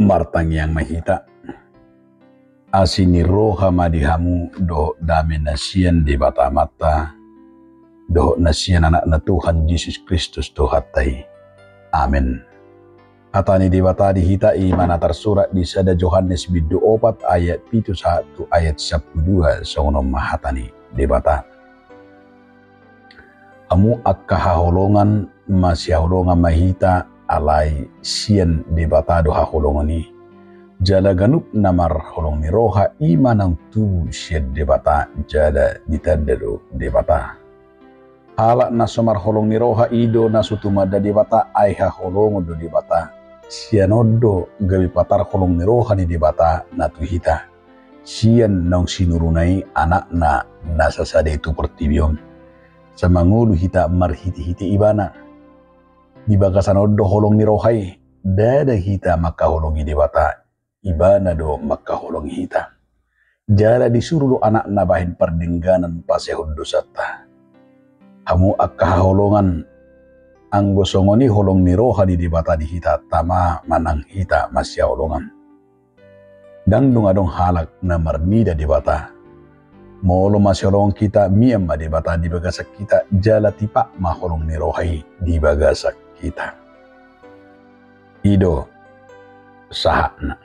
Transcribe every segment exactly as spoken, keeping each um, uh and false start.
Martangiang ma hita. Asi ni roha ma di hamu dohot dame na sian Debata Amanta, dohot na sian Anakna Tuhan Jesus Kristus Tuhanta i. Amen. Hata ni Debata di hita i ma na tarsurat di sada Johannes bindu opat ayat pitu sahat tu ayat sampulu dua, songon on ma hata ni Debata. Hamu angka haholongan, masihaholongan ma hita, alai sian Debata do haholongan i. Jala ganup na marholong ni roha i ma naung tubu sian Debata, jala ditanda do Debata. Halak na so marholong ni roha i do na so tumanda Debata, ai haholongon do Debata. Sian on do gabe patar holong ni roha ni Debata na tu hita. Sian naung sinuruna i Anakna na sasada i tu portibi on, sai mangolu hita marhitehite Ibana. Di bagasan on do holong ni roha i, ndada hita mangkaholongi Debata, Ibana do mangkaholongi hita. Jala disuru do Anakna bahen pardengganan pasehon dosanta. Hamu angka haholongan, anggo songon i holong ni roha ni Debata di hita, tama ma nang hita masihaholongan. Ndang dung adong halak na marnida Debata. Molo masihaholongan hita, mian ma Debata di bagasan hita, jala tipak ma holong ni roha i di bagasan hita. I do sahatna.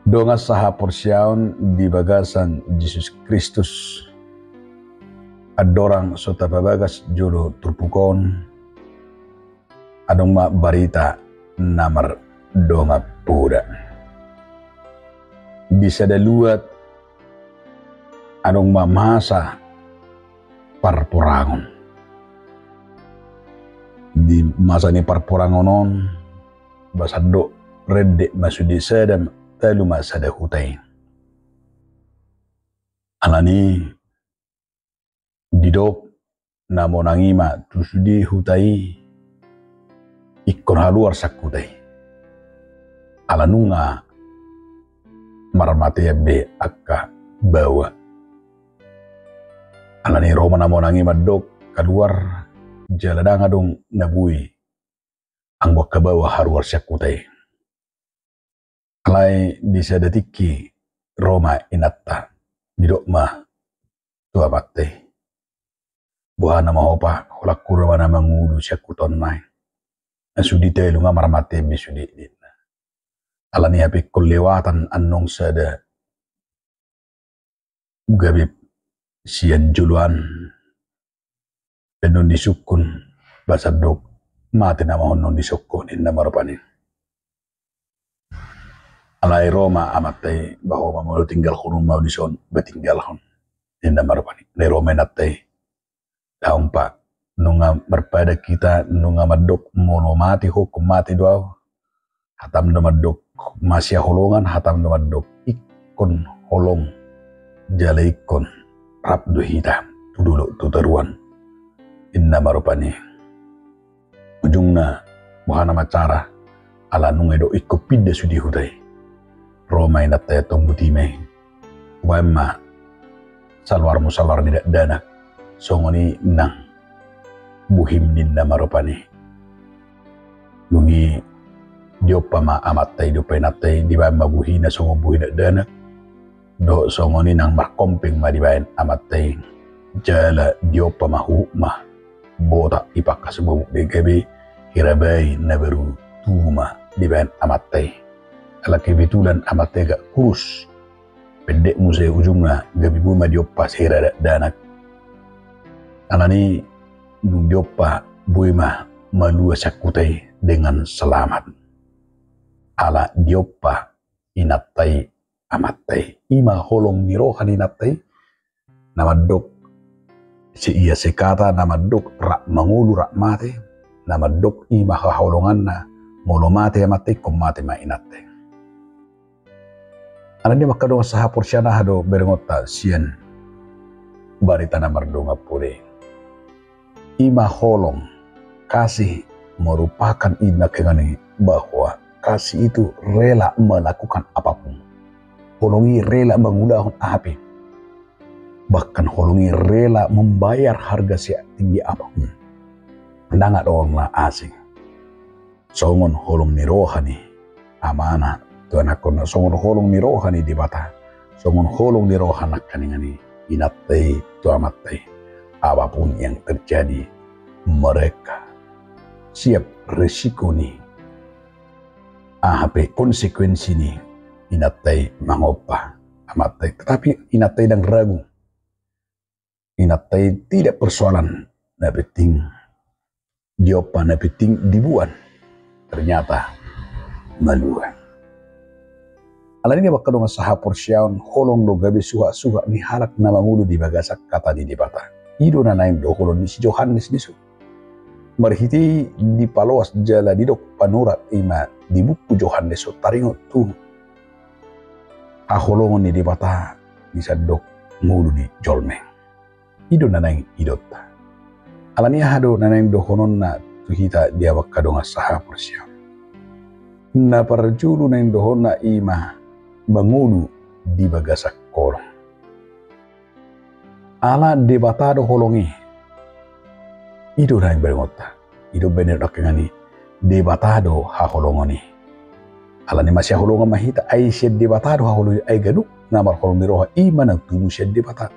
Dongan sahaporseaon di bagasan Jesus Kristus, andorang so tapabagas jolo turpuk on, adong ma barita na mardongan poda. Di sada luat adong ma masa parporangon. Di masa ni parporangon on, basandok rendek ma sude sada, talu ma sada huta i. Alani didok na monang i ma tu sude huta i, ingkon haluar sian huta i. Ala nunga marmatean be angka baoa. Alani ro ma na monang i mandok kaluar, jala ndang adong na boi anggo angka baoa haluar sian huta i. Alai di sada tingki ro ma inanta, didok ma tu amanta i, boha nama ho pa, holan hurang ma na mangolu sian huta on nai. Na sude talu nga marmatean be sude, ninna. Alani hape ingkon lewatan annon sada gabe sian joloan. Pe annon disungkun, basandok mate nama ho annon disungkun, ninna ma rupani. Alai ro ma amanta i, bah, ho ma molo tinggalhon ma ho dison, bah, tinggalhon, ninna ma rupani. Alai ro ma inanta i, daong pa, nunga marpadan hita, nunga mandok molo mate ho, ingkon mate do ahu. Hatam do mandok masihaholongan, hatam do mandok ingkon holong, jala ingkon rap do hita tu dolok tu toruan, ninna ma rupani. Ujungna boha nama cara, ala nunga didok ingkon pinda sude huta i. Ro ma inanta i antong, butima i. Hubaen ma saluarmu saluar ni dakdanak, songon i nang buhim, ninna ma rupani. Dung i diompa ma amanta i, diompa inanta i, dibaen ma buhina songon buhi dakdanak, dohot songon i nang markompeng ma dibaen amanta i. Jala diompa ma, huhut ma botak ipangkas, bobok be gabe hira bai na baru tubu ma dibaen amanta i. Ala kebetulan amanta i agak kurus, pendek muse ujungna, gabe boi ma diompa sahira dakdanak. Alani dung diompa, boi ma malua sian huta i dengan selamat. Ala diompa inanta i amanta i. I ma holong ni roha ni inanta i, na mandok seia sekata, na mandok rap mangolu rap mate, na mandok i ma haholonganna, molo mate amanta i, ingkon mate ma inanta i. Alani i ma angka dongan sahaporseaon, aha do berengonta sian barita na mardongan poda i? I ma holong, kasih merupakan, i ma nangkaningan i, bahwa kasih itu rela melakukan apapun. Holong i rela mangulahon aha pe. Bahkan holong i rela membayar harga setinggi apapun. Ndang adong na asing. Songon holong ni roha ni amana tu anakkonna, songon holong ni roha ni Debata, songon holong ni roha nangkaningan i inanta i tu amanta i. Apapun yang terjadi, mereka siap resiko ni aha pe konsekuensi ni inanta i mangompa amanta i. Tetapi inanta i ndang ragu. Inanta i tidak persoalan, na penting diompa, na penting diboan. Ternyata malua. Alani i, angka dongan sahaporseaon, holong do gabe suhat-suhat ni halak na mangolu di bagasan hata ni Debata. I do na naeng dohonon ni si Johannes dison. Marhite i dipaloas jala didok panurat, i ma di buku Johannes on, taringot tu haholongon ni Debata di sandok ngolu ni jolma i. I do na naeng idaonta. Alani aha do na naeng dohononna tu hita di angka dongan sahaporseaon? Na parjolo naeng dohononna i ma mangolu di bagasan holong. Ala Debata do holong i. I do na naeng berengonta. I do umbahen didok nangkaningan i, Debata do haholongon i. Alani masihaholongan ma hita, ai sian Debata do haholongon i, ai ganup na marholong ni roha i ma na tubu sian Debata.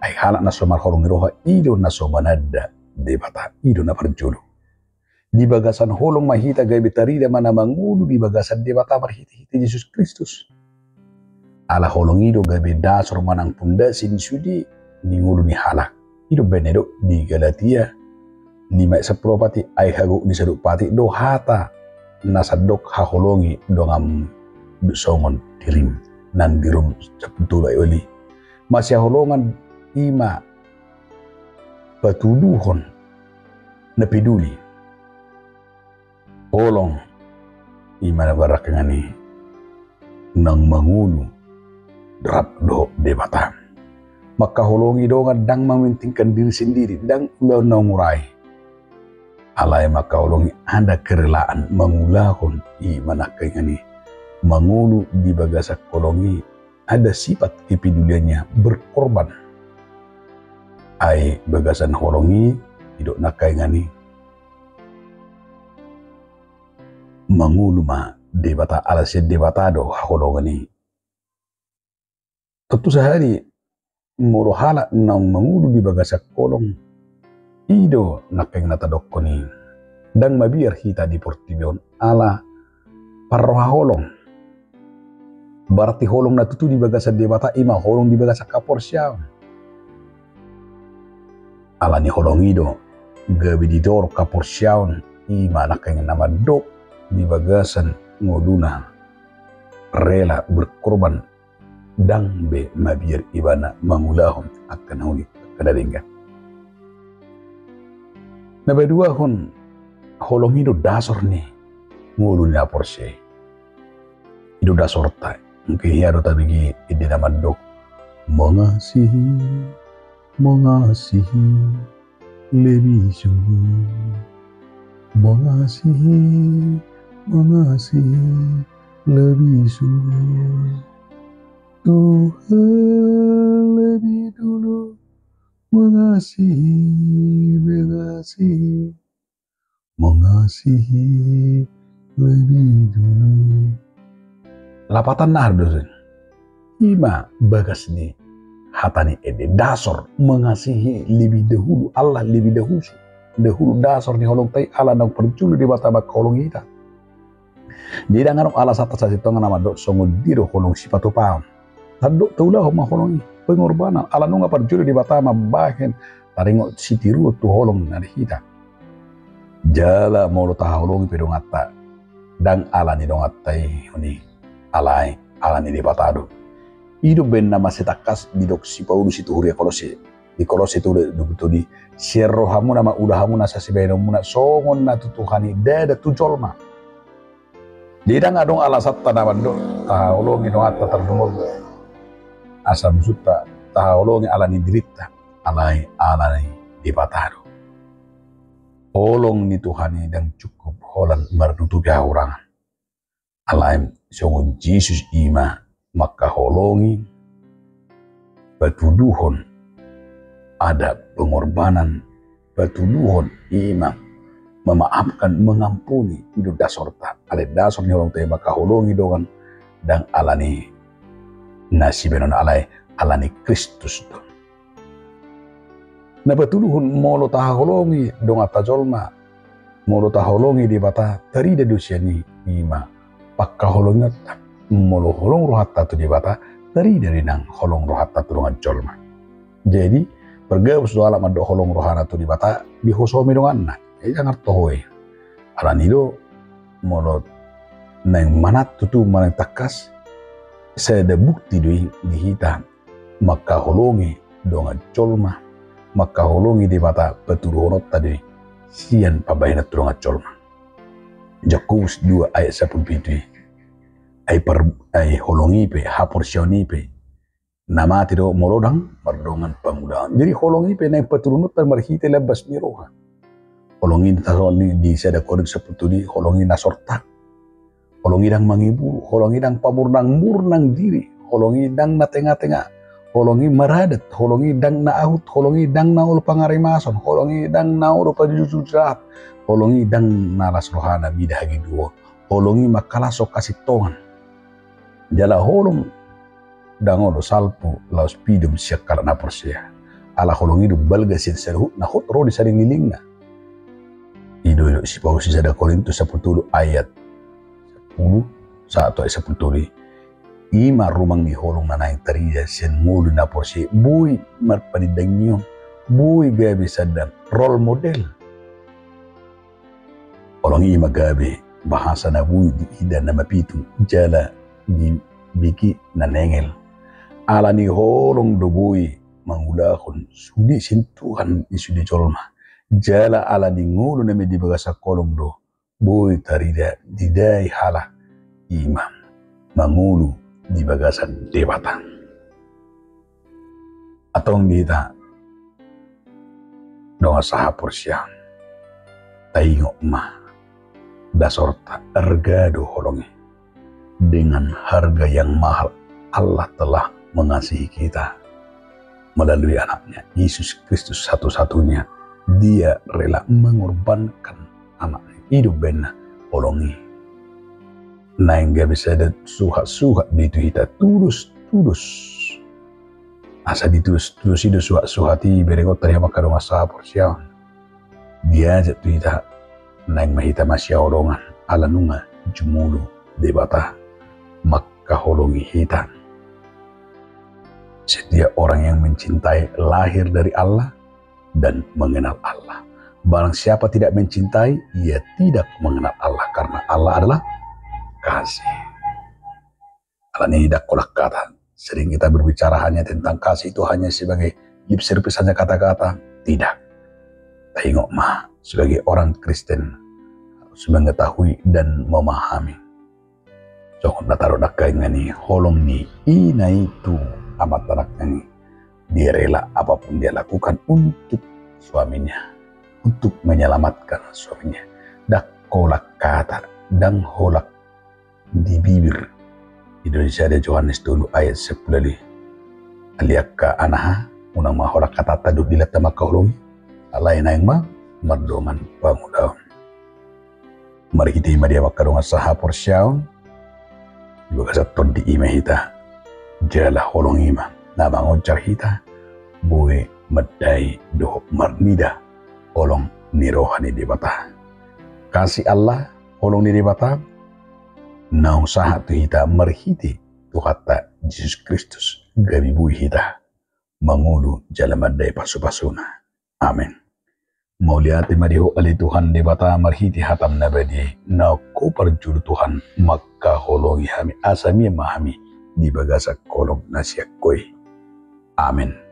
Ai halak na so marholong ni roha i do na so mananda Debata. I do na parjolo. Di bagasan holong ma hita gabe tarida ma na mangolu di bagasan Debata marhite-hite Jesus Kristus. Ala holong i do gabe dasor manang pondasi ni sude ni ngolu ni halak. I do umbahen didok di Galatia lima ayat sampulu opat i, ai hagok ni sadok patik do hata na sandok haholongi donganmu songon dirim. Nang di Rom sampulu tolu ayat ualu i, masihaholongan i ma patuduhon na peduli. Holong i ma na berarti nangkaningan i naung mangolu rap dohot Debata. Mangkaholongi dongan ndang mementingkan diri sendiri, ndang ulaon na umur i. Alai mangkaholongi ada kerelaan mangulahon, i ma nangkaningan i mangolu di bagasan holong i ada sifat kepeduliannya, berkorban. Ai bagasan holong i didok nangkaningan i mangolu ma Debata, ala sian Debata do haholongan i. Tontu sahali molo halak naung mangolu di bagasan holong, i do nangkaningan na tadokkon i. Ndang mabiar hita di portibi on ala parroha holong. Berarti holong na tutu di bagasan Debata i ma holong di bagasan haporseaon. Alani holong i do gabe didok haporseaon, i ma nangkaningan na mandok di bagasan ngoluna rela berkorban, ndang be mabiar ibana mangulahon angka na uli, angka na denggan. Na paduahon, holong i do dasor ni ngolu ni na porsea. I do dasorta. Angka i do tabege ende na mandok mengasihi, mengasihi lebih sungguh. Mengasihi, mengasihi lebih sungguh. Tuhan lebih dulu mengasihi, mengasihi, mengasihi lebih dulu. Lapatanna aha do i? I ma bagas ni hata ni ende, dasor, mengasihi lebih dahulu, Allah lebih dahulu. Dahulu dasor ni holongta i ala naung parjolo Debata mangkaholongi hita. Jadi ndang adong alasanta sasintongan na mandok songon dia do holong sipatupaon. Tandok taulahon ma holong i, pengorbanan, ala nunga parjolo Debata mambahen taringot sitiruon tu holong na di hita. Jala molo tahaholongi pe donganta, ndang ala ni donganta i, oni, alai ala ni Debata do. I do baen na masitangkas didok si Paulus i tu huria Kolose. Di Kolose tolu, dua pulu tolu, sian rohamuna ma ulahamuna asa sibahenonmuna songon na tu Tuhan i, ndada tu jolma. Jadi ndang adong alasanta na mandok tahaholongi donganta tardungol asa musunta, tahaholongi ala ni dirinta, alai ala ni Debata do. Holong ni Tuhan i ndang cukup holan marnutupi hahurangan. Alai songon Jesus i ma mangkaholongi, patuduhon ada pengorbanan, patuduhon i ma memaafkan, mengampuni, i do dasorta. Alai dasor ni holongta i mangkaholongi dongan, ndang alani na sibahenonna, alai alani Kristus do. Na patoluhon, molo tahaholongi donganta jolma, molo taholongi Debata, tarida do sian i, i ma pangkaholongionta. Molo holong rohanta tu Debata, tarida do nang holong rohanta tu dongan jolma. Jadi, pargabus do halak mandok holong rohana tu Debata, dihosomi donganna. Jadi, ndang artohoi. Alani do, molo naeng manat tutu, molo naeng tangkas, sada bukti do i di hita mangkaholongi dongan jolma, mangkaholongi Debata, patuduhononta do i sian pambahenan tu dongan jolma. Jakobus dua ayat sampulu pitu i, ai par-, ai holong i pe, haporseaon i pe, na mate do molo ndang mardongan pangulaon. Jadi holong i pe naeng patuduhononta marhite lambas ni roha. Holong i na tasahat di sada Korintus sampulu tolu i, holong i na sortang. Holong i ndang mangiburu, holong i ndang pamurnang-murnang diri, holong i ndang na tenga-tenga, holong i maradat, holong i ndang na ahut, holong i ndang na olo pangarimason, holong i ndang na olo pajujur jahat, holong i ndang na las rohana mida hagiduon, holong i mangkalashon hasintongan. Jala holong ndang olo salpu laos pidom sian halak na porsea. Ala holong i do balga sian saluhutna hot ro di salelenglelengna. I do didok si Paulus di sada Korintus sampulu tolu ayat sampulu, sahat tu ayat sampulu tolu i. I ma rumang ni holong na naeng tarida sian ngolu na porsea, boi marpanindangion, boi gabe sada role model. Holong i ma gabe bahasa na boi diida na mapitung jala dibege na nengel. Alani holong do boi mangulahon sude sian Tuhan i sude jolma. Jala alani ngolu na mate di bagasan holong do boi tarida didai halak i ma mangolu di bagasan Debata. Antong di hita dongan sahaporseaon, taingot ma, dasorta arga do holong i. Dengan harga yang mahal, Allah telah mengasihi kita melalui anaknya, Yesus Kristus satu-satunya. Dia rela mengorbankan anaknya. I do umbahen na holong i. Naeng gabe sada suhat-suhat do i tu hita, tulus-tulus. Asa ditulus-tulus i do suhat-suhat i, berengonta di hamu angka dongan sahaporseaon. Diajak tu hita, naeng ma hita masihaholongan, ala nunga jumolo Debata mangkaholongi hita. Setiap orang yang mencintai lahir dari Allah dan mengenal Allah. Barang siapa tidak mencintai, ia tidak mengenal Allah, karena Allah adalah kasih. Alani i, ndang holan hata. Sering kita berbicara hanya tentang kasih itu hanya sebagai lip service, hanya kata-kata. Tidak. Taingot ma, sebagai orang Kristen harus mengetahui dan memahami. Songon na tadok nangkaningan i, holong ni ina i tu amanta nangkaningan i. Dia rela apapun dia lakukan untuk suaminya, untuk menyelamatkan suaminya. Ndang holan hata, ndang holan di bibir. I do di sada Johannes tolu ayat sampulu ualu. Alai angka anaha, unang ma holan hatanta dohot dilanta mangkaholongi, alai naeng ma mardongan pangulaon. Marhite i ma di hamu angka dongan sahaporseaon, di bagasan Tondi i ma hita, jala holong i ma na mangonjar hita boi mandai dohot marnida holong ni roha ni Debata. Kasih Allah, holong ni Debata, naung sahat tu hita marhite Tuhanta Jesus Kristus, gabe boi hita mangolu jala mandai pasu-pasuna. Amen. Mauliate ma di Ho ale Tuhan Debata, marhite hataM na badia i, naung Ho parjolo Tuhan mangkaholongi hami, asa mian ma hami di bagasan holong na sian Ho i. Amen.